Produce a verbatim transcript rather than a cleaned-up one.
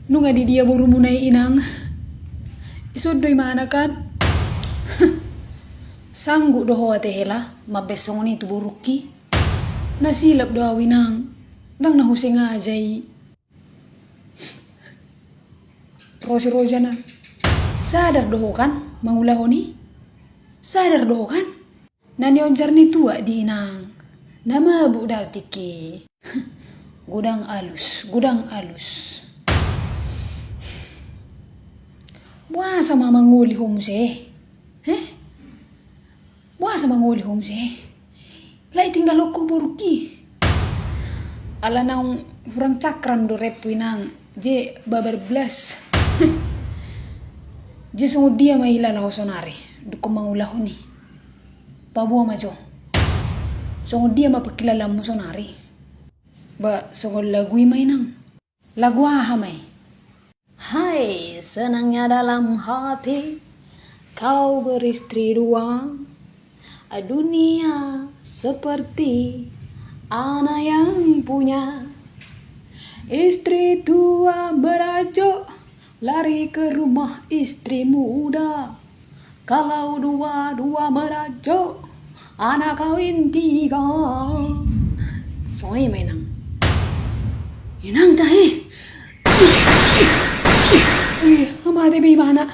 Nunga di dia borumuna i, Inang? Ison do imana kan? Sanggup do ho ate hela mambaen songon i tu borungki? Na silap do au, Inang. Ndang na husengaja i. Ro si Roja, Nang. Sadar do ho kan mangulahon i? Sadar do ho kan? Na nionjar ni tuak di, Inang. Na mabuk do au tingki. Godang alus, godang alus. Boasa ma mangoli ho muse? Heh? Boasa mangoli ho muse? Alai tinggalhon ho borungki. Ala naung hurang cakram do rempu, Inang. Jadi babar blas. Jadi songon dia ma hilala ho sonari, dungkon mangulahon i? Paboa ma jo. Songon dia ma pangkilalaanmu sonari? Ba songon lagu i ma, Inang. Lagu aha ma i? Hai, senangnya dalam hati, kau beristri dua. Dunia seperti anak yang punya. Istri tua berajuk, lari ke rumah istri muda. Kalau dua-dua merajuk, anak kawin tiga. Songon i ma, Inang. Inang tahe. Ih, mate be imana.